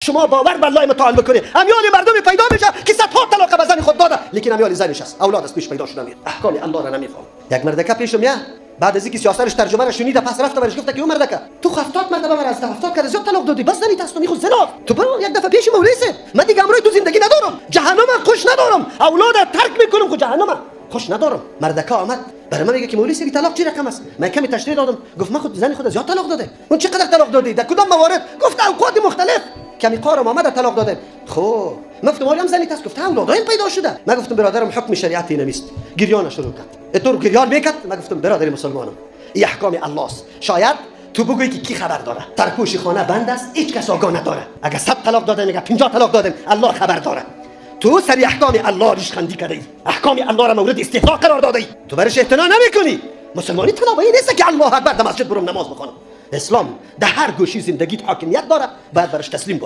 Шумо бовар ба Аллоҳи мутаол бикунед, ҳамёни мардуме пайдо меша, ки садҳо талоқа ба зани худ дода, лекин ҳамёни заниш аст, авлод аз пеш пайдо шуда меяд. Аҳкоми Аллоҳро намефаҳмад. Як мардака пешум я баъд аз инки сиёсараш тарҷумаро шунида, пас рафта бараш гуфта, ки ӯ мардака, ту 70 мартаба ман аз 70 карда зиёд талоқ додӣ, бас зани тасту миху зино. Ту бро як дафъа пеши мавлисе, ман дига ҳамроҳи ту зиндагӣ надорам, ҷаҳаннама хуш надорам, авлода тарк мекунам, ху ҷаҳаннама хуш надорам. Мардака омад барои ман мегӯяд, ки мавлисе, талоқ чӣ рақам аст? Ман каме ташрих додам. Гуфт: ман худ зани худ зиёд талоқ дода. Он чӣ қадар талоқ додӣ, дар кудом маворид? Гуфт: авқоти мухталиф, ками корам омада, талоқ додем. Хуб, ман гуфтам: олам зани таст. Гуфт: авлодоим пайдо шуда. Ман гуфтам: бародарам, ҳукми шариат ин нест. Гирёна шурӯъ кард, итор гирён мекард. Ман гуфтам: бародари мусулмонам, ин аҳкоми Аллоҳ аст. Шояд ту бигӯӣ, ки кӣ хабар дорад, сарпӯши хона банд аст, ҳеҷ кас огоҳ надорад. Агар 100 талоқ додем, агар 50 талоқ додем, Аллоҳ хабар дорад. Ту сари аҳкоми Аллоҳ ришхандӣ кардаӣ, аҳкоми Аллоҳро мавриди истеҳзо қарор додаӣ, ту бараш эътино намекунӣ. Мусулмонӣ танҳо ба ин нест, ки Аллоҳ акбар, дар масҷид бурум, намоз бихонам. Ислом дар ҳар гӯши зиндагит ҳокимият дорад, бояд бараш таслим бошӣ.